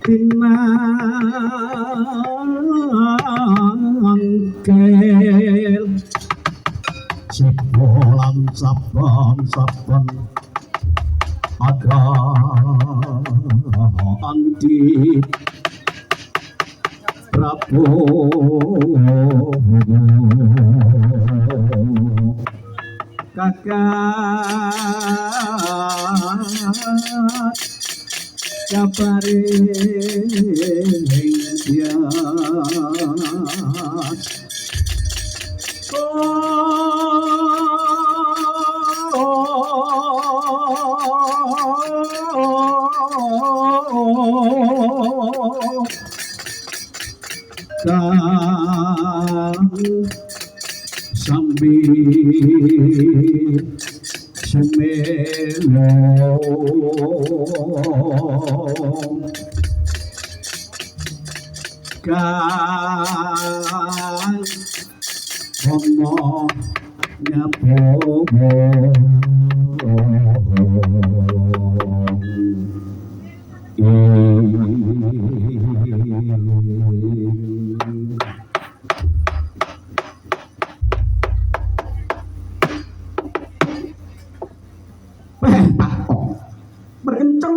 Tinangkel sipolan saben-saben aganti Prabu kakak kabare kang sambi semelo kang ono nyapo.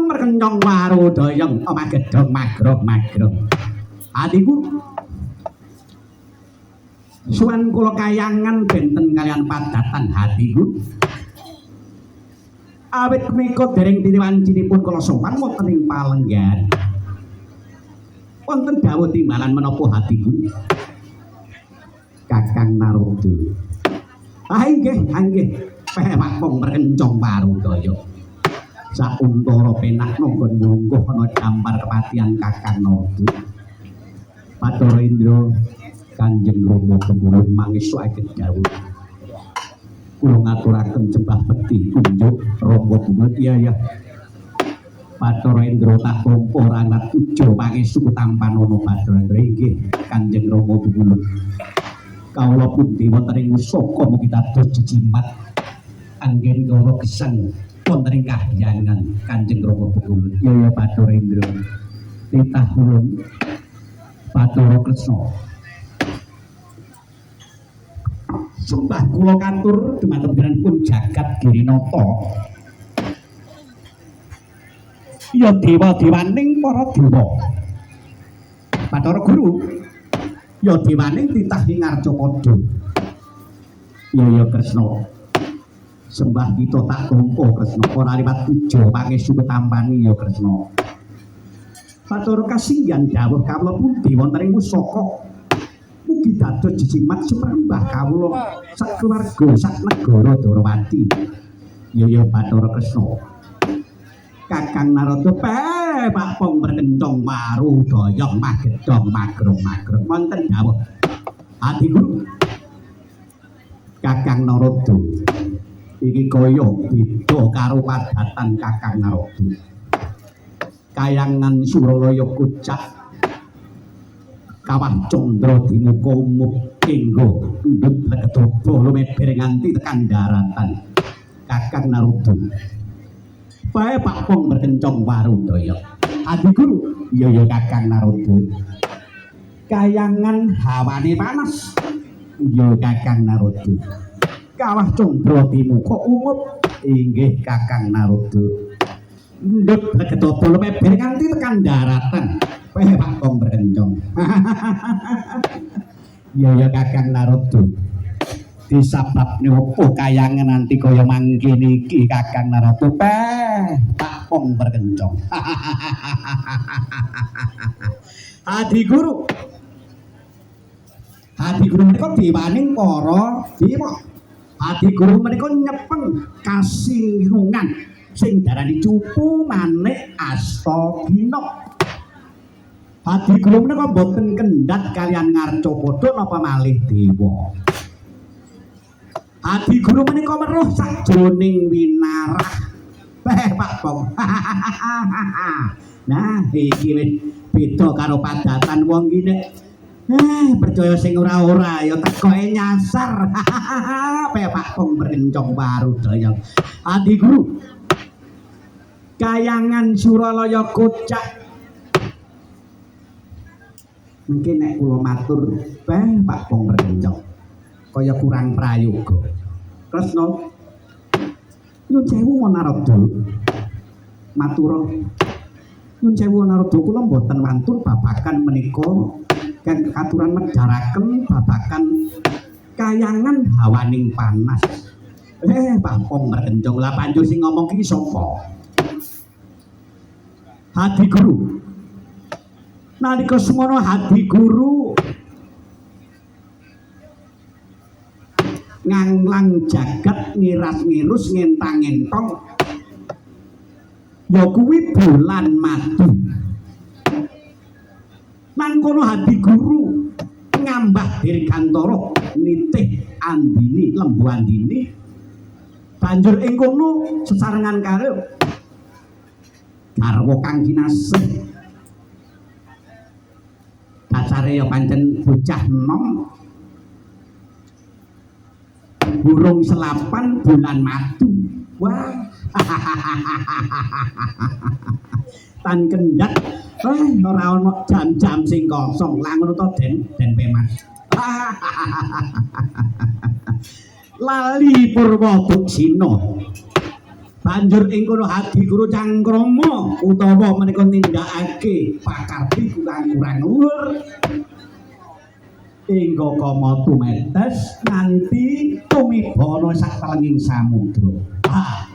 Merkencong warudayang omah gedhong magrong magrong. Atiku suwan kula kayangan benten kalian padatan hatiku. Awit menika dereng titiwancinipun kula sowan wonten ing palenggan. Wonten dawuh timbalan menapa hatiku? Kakang Narada. Ah inggih, inggih. Pewak wong merkencong warudaya. Sauntara penak nanggon mungguh ana dampar kepatihan Kakang Narada. Bathara Indra Kanjeng Rama kemulun mangesu ageng dawuh. Kula ngaturaken jembah bekti kunjuk Rama Bumut iya ya. Bathara Indra tak tampa ranat puja pangestu tampanana Bathara Indra inggih Kanjeng Rama Bumut. Kawula pundi wonten ing pusaka mugi dados jejimat anggen kawula gesang wonten ing kahyangan Kanjeng Rama Bumut. Iya ya Bathara Indra. Titah ulun Bathara Kresna. Sembah kula katur dumateng panjenengan jagat Girinata. Ya dewa-dewaning para dewa. Bathara Guru ya dewaning titah ing Ngarcapada. Ya ya Kresna. Sembah kita tak tampa Kresna ora liwat puja pangestu ketampani ya Kresna. Bathara kasinggihan dawuh kawula pundi wonten ing pusaka. Mugi dados jejimat suprembah kawula sak keluarga sak negara Dwarawati. Ya ya Bathara Kresna. Kakang Narada Pak Pong merkencong warudaya magedhong magrong-magrong wonten dawuh. Adi Guru Kakang Narada iki kaya beda karo padatan Kakang Narada. Kayangan Suralaya kocak kawah candra dimuka umup engga ndut legedoba lumeber nganti tekan daratan. Kakang Narada bae Pak Pong merkencong warudaya. Adi Guru iya ya Kakang Narada. Kayangan hawane panas iya Kakang Narada. Kawah candra dimuka umup inggih Kakang Narada. Ndut legedoba lumeber nganti tekan daratan. Weh Pak Pong berkencong. Iya ya Kakang Narada. Disababne opo kayangan nanti kaya mangkene iki Kakang Narada? Peh Pak Pong berkencong. Adi Guru. Adi Guru menika dewaning para dewa. Adi Guru menika nyepeng kasinungan sing darani cupu manik Astagina. Adi Guru menika mboten kendhat kalian Ngarcapada napa malih dewa. Adi Guru menika weruh sajroning winarah. Peh Pak Pong. Nah, iki wis beda karo padatan wong iki nek percaya sing ora-ora ya tekoke nyasar. Peh Pak Pong berkencong warudaya. Adi Guru kayangan Suralaya kocak Mungkin nek kula matur beh Pak Pong Perkencong kaya kurang prayoga. Kresna nyun sewu Narada matura nyun sewu Narada kula mboten wantun babagan menika kang katuran medharaken babagan kayangan hawaning panas. Pak Pong Perkencong lah banjur sing ngomong iki sapa? Hadi Guru. Nalika semono Hadi Guru nganglang jagat ngiras-ngirus ngentang-ngentong ya kuwi bulan madu. Nang kono Hadi Guru ngambah dirgantara nitih andini lembu andini banjur ing kono sesarengan karo garwa kang kinasih. Dasare ya pancen bocah enom burung selapan bulan madu. Wah. Tan kendhat ora ana jam-jam sing kosong. Lah ngono to Den, Den Pemas. Lali Purwa Duksina. Banjur ing kono Hadi Guru cangkrama utawa menika nindakake pakarti kurang-kurang luhur. Inggo kama tumetes nganti tumiba ana sak telenging samudra. Ha,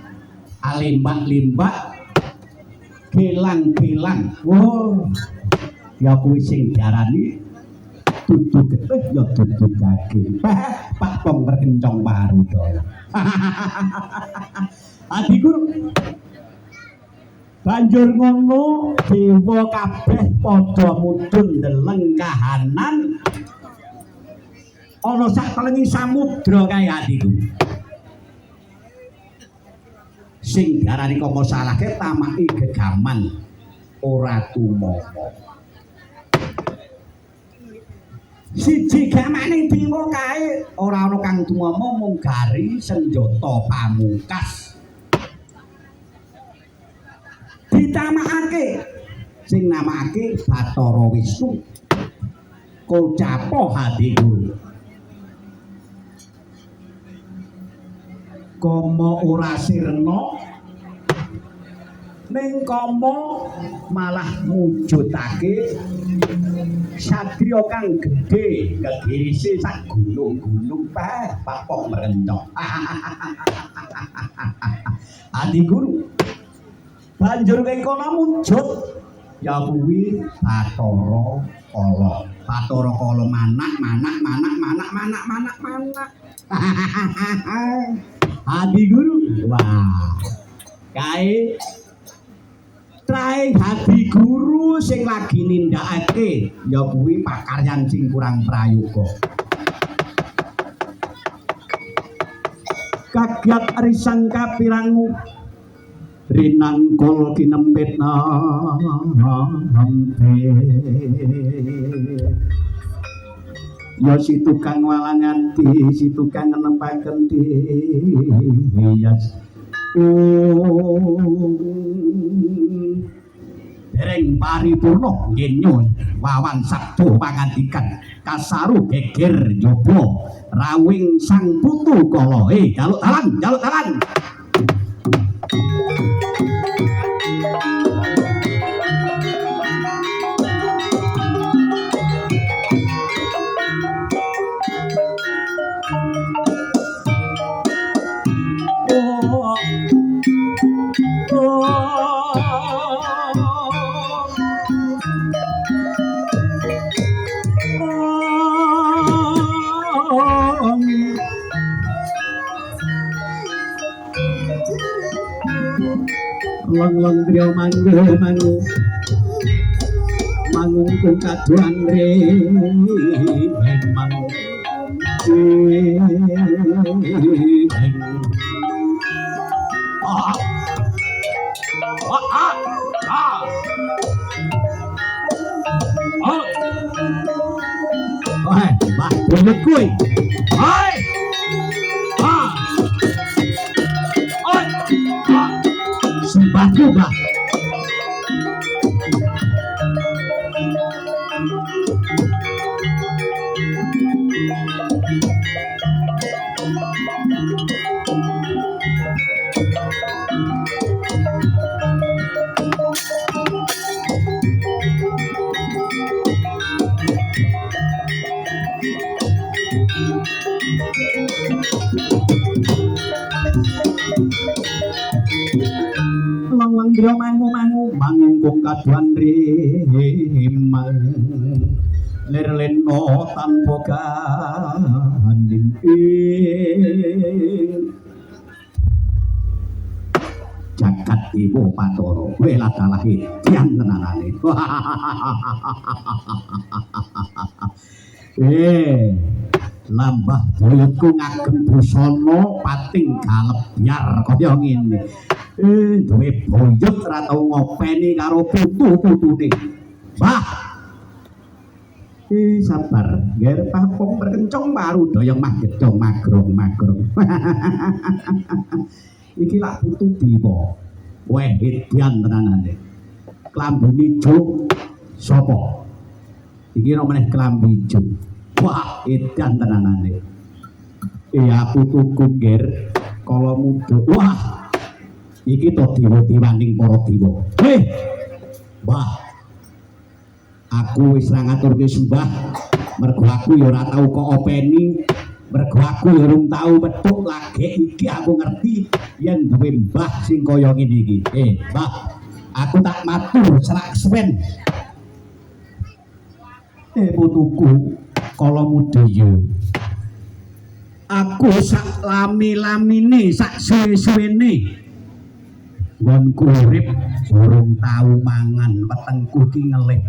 alimbak-limbak gelang-gelang. Wah, ya kuwi sing diarani dudu getih ya dudu daging. Pak Pong Perkencong Parudaya. Hadi Guru banjur ngono dewa kabeh padha mudhun ndeleng kahanan ana sak telenging samudra kae Hadi Guru. Sing diarani kama salahke tamaki gegaman ora tumama. Siji gamaning dewa kae ora ana kang tumama mung gari senjata pamungkas. Ditamakake sing namakake Bathara Wisnu. Kocapo Hadi Guru. Kama ora sirna ning kama malah mujudake satriya kang gedhe kegirise sak gunung-gunung Pak Pong Merencong. Hadi Guru banjur kaya mujud ya kuwi Bathara Kala. Bathara Kala manak manak manak manak manak manak manak. Hadi Guru. Wah. Kae trae Hadi Guru sing lagi nindakake ya kuwi pakaryan sing kurang prayoga. Kagiat risang kapirangu rinangkul kinempit nampe ya si tukang walangati si tukang nempaken diyas dereng paripurna ngenyo wawan sabdo pangandikan kasaru geger njaba rawing sang putu kala. Jaluk dalan jaluk dalan. Long-long trio manggu manggu mangungkung kaduan re mang ah ah ah ah ah bah buyut kuwi hai ah oi ah sembahku bah. Pangungkung kaduan rimang lir lena tanpa ganding ing jagat dewa Bathara. Welah dalah edan tenanane. Lambah buyutku ngagem busana pating galebyar kaya ngene. Duwe buyut ora tau ngopeni karo putu-putune. Mbah. Sabar, ngger papung perkencong parudaya magedhong magrong-magrong. Iki lak putu Bima. Weh edan tenanane. Klambine ijo sapa? Iki ora meneh klambi ijo. Wah, edan tenanane. Aku tuku ngger kala muda. Wah. Iki to dewa-dewaning para dewa. Heh. Mbah. Aku wis ra ngaturke sembah mergo aku ya ora tau kok openi. Mergo aku ya urung tau petuk lagek iki aku ngerti yen duwe mbah sing kaya ngene iki. Mbah, aku tak matur serak suwen. Putuku kala muda ya. Aku sak lami-lamine, sak suwe-suwene nggonku urip urung tau mangan, wetengku iki ngelih.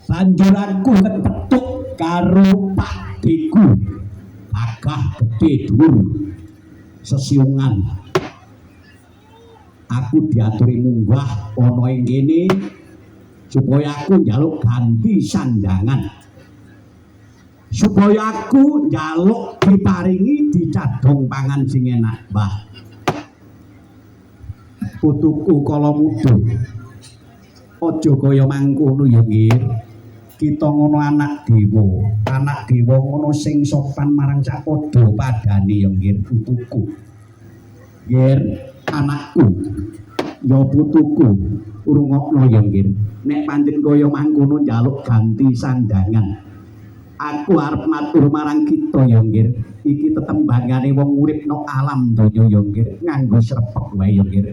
Banjur aku kepethuk karo pakdheku. Gagah gedhe dhuwur sesiungan. Aku diaturi munggah ana ing kene supaya aku njaluk ganti sandangan. Supaya aku njaluk diparingi dicadhong pangan sing enak, Mbah. Putuku kala muda. Aja kaya mangkono ya, Nggir. Kita ngono anak dewa, anak dewa ngono sing sopan marang sak padha padane ya, Nggir, putuku. Nggir, anakku. Ya putuku, rungokno ya, Nggir. Nek pancen kaya mangkono njaluk ganti sandangan. Aku arep matur marang kita ya, Nggir. Iki tetembangane wong urip no alam donya ya, Nggir, nganggo srepek wae ya, Nggir.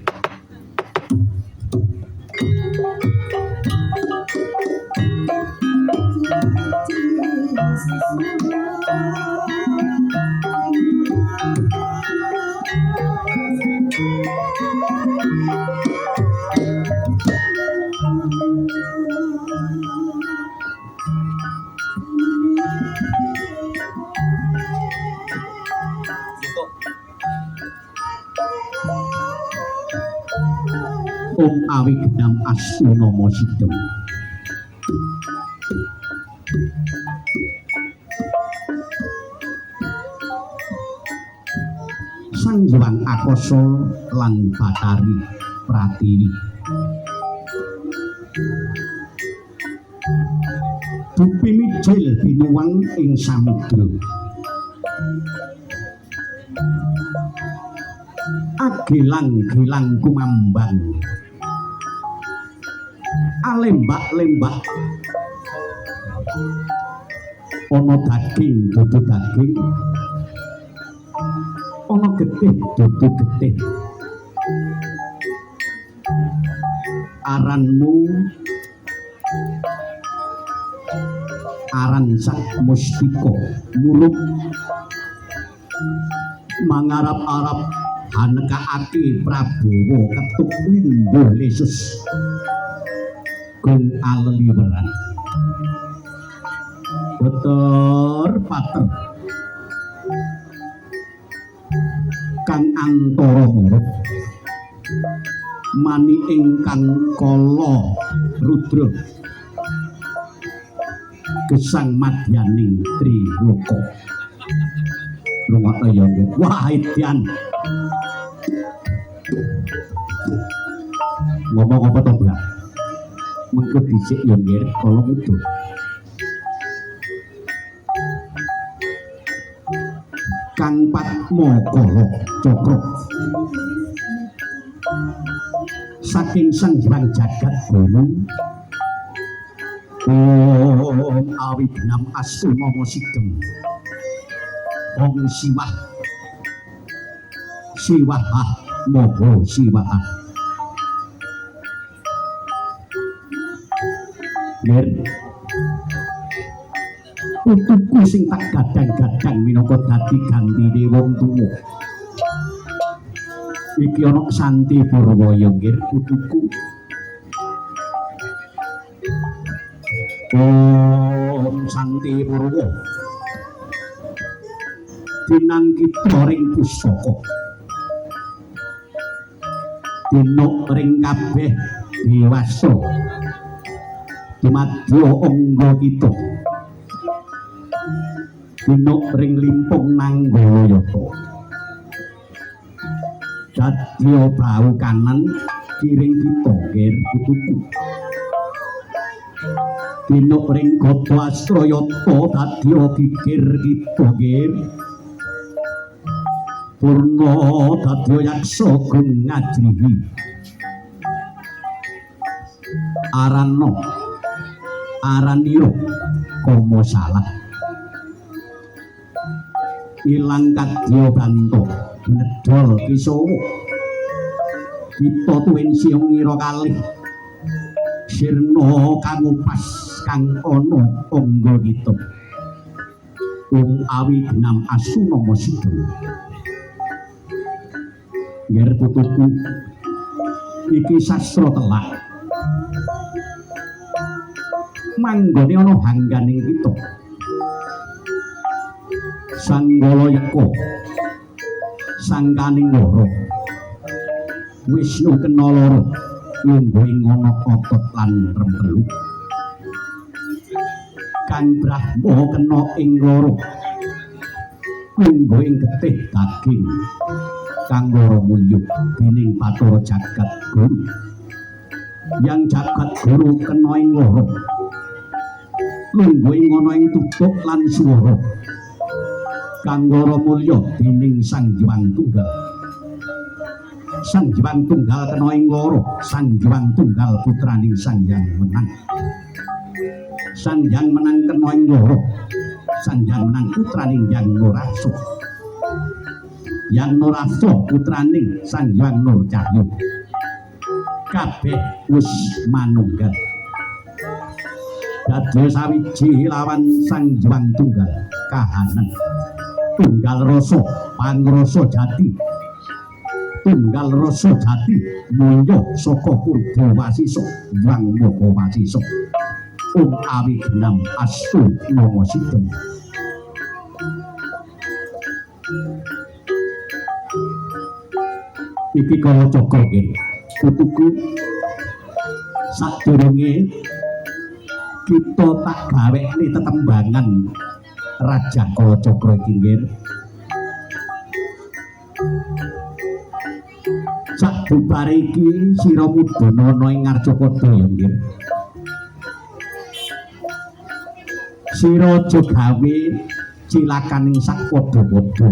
Om Awignam Astu Namo Sidem. Sang Hyang Akasa lan Bathari Pratiwi. Dupi mijil binuwang ing samudra. Agilang-gilang kumambang. Alembak-lembak ana daging dudu daging, ana getih dudu getih. Aranmu aran sak mustika muluk mangarap-arap hanekaake Prabowo ketuk lindhuh lesus gong aleliweran. Beter pater kang antara murup mani ingkang kala rudra gesang madyaning triloka. Rungokno ya, Nggih. Wah, edan. Ngomong apa to, Mbak? Mengko dhisik ya, Nggir, kala muda. Kang Padma Kala Cakra saking Sang Hyang Jagat Guru. Om Awignam Astu Namo Sidem. Om Siwah Siwah Moho Siwah. Nger putuku sing tak gadang-gadang minangka dadi gantine wong tuwa. Iki ana Santi Purwaya nggih putuku. Om Santi Purwa. Dinang kita ring pusaka. Dinuk ring kabeh dewasa. Dumadya angga kita. Dinuk ring limpung Nanggalayata. Dadya bau kanan kiring kita nggih putuku. Dinuk ring gada astrayata dadya kikir kita nggih. Purna dadya yaksa gung ngajrihi. Arana aranira kama salah. Ilang kadya banta nedol kisawa. Kita tuwin siung ngira kalih. Sirna kang upas kang ana angga kita. Om awi genam asu nama sida. Nger putuku iki sastra telak. Manggone ana hangganing kita. Sanggala yeka sangkaning loro Wisnu kena loro lungguhe ngono otot lan rempelu. Kang Brahma kena ing loro lungguhe getih daging kang loro mulya dening Bathara Jagat Guru. Yang Jagat Guru kena ing loro lungguhe ngono ing tutuk lan swara kang loro mulya dening Sang Hyang Tunggal. Sang Hyang Tunggal kena ing loro, Sang Hyang Tunggal putraning Sang Hyang Menang. Sang Hyang Menang kena ing loro, Sang Hyang Menang putraning Hyang Nurarsa. Hyang Nurarsa putraning Sang Hyang Nur Cahya. Kabeh wis manunggal. Dados sawiji lawan Sang Hyang Tunggal kahanan. Tunggal rasa pangrasa jati. Tunggal rasa jati mulya saka purba wasisa Hyang Maha Wasisa. Om awi genam astu nama sida. Iki Kalacakra nggih putuku sadurunge kita tak gawekne tetembangan Raja Kalacakra iki nggih. Sadubare iki sira mudana ana ing Ngarcapada ya nggih. Sira aja gawe cilakaning sak padha-padha.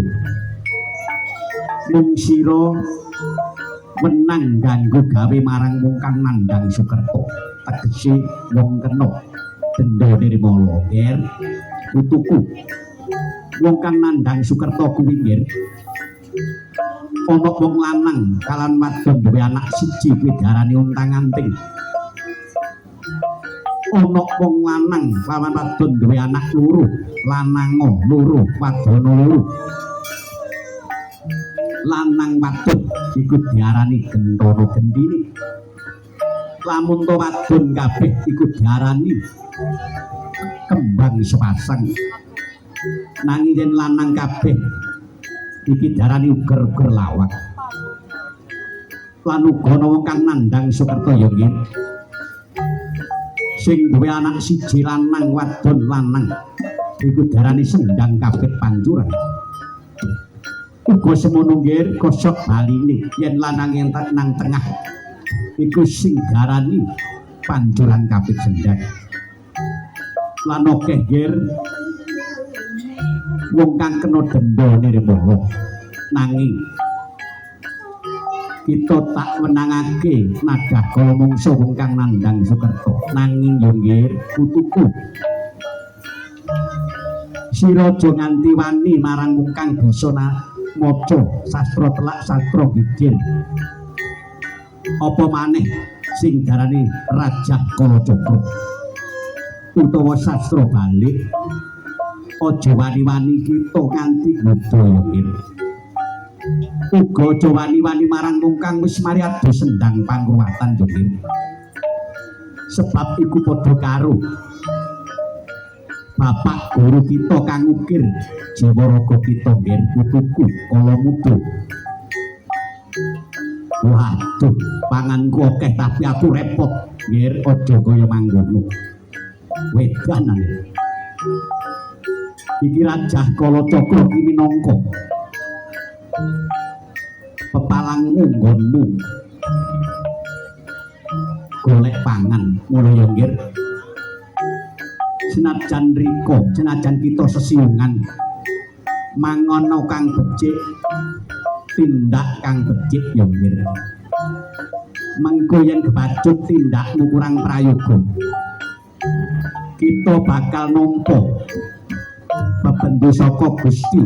Mung sira wenang ganggu gawe marang wong kang nandhang Sukerta, tegese wong kena denda nirmala nggih. Putuku wong kang nandhang Sukerta kuwi nggih ana wong lanang kalan wadon duwe anak siji kuwi diarani untang-anting. Ana wong lanang lawan wadon duwe anak loro, lananga loro, wadona loro. Lanang wadon iku diarani gentara gendini. Lamun to wadon kabeh iku diarani kembang sepasang. Nanging yen lanang kabeh iki diarani uger-uger lawak. Lan uga ana wong kang nandhang Sukerta ya nggih. Sing duwe anak siji lanang wadon lanang iku diarani sendang kapit pancuran. Uga semono nggih kosok baline yen lanang nang tengah iku sing diarani pancuran kapit sendang. Lan akeh nggih wong kang kena denda nirmala. Nanging kita tak wenangake nadah kala mangsa wong kang nandhang Sukerta. Nanging yo nggih putuku sira aja nganti wani marang wong kang bisa maca sastra telak sastra gigir. Apa maneh sing diarani Raja Kalacakra. Utawa sastra balik, aja wani-wani kita nganti nggodha ya Nggir. Uga aja wani-wani marang wong kang wis mari adu sendang pangruwatan ya Nggir. Sebab iku padha karo bapak guru kita kang ngukir jiwa raga kita nggir, putuku kala muda. Waduh, panganku akeh tapi aku repot nggir, aja kaya mangkono. Wedan ane. Iki Rajah Kalacakra ki minangka pepalangmu nggonmu golek pangan ngono ya nggir. Senajan rika, senajan kita sesiungan mangono kang becik, tindak kang becik ya nggir. Mengko yen kebacut tindakmu kurang prayoga, kita bakal nampa bebendu saka Gusti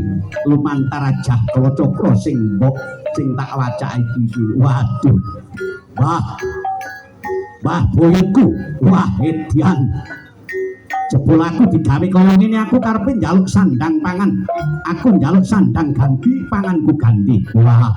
lumantar Rajah Kalacakra sing mbok sing tak wacake iki. Waduh. Wah. Wah boyokku, wah edian. Jebul aku digawe kaya ngene, aku karepe njaluk sandang pangan. Aku njaluk sandang ganti, panganku ganti. Wah.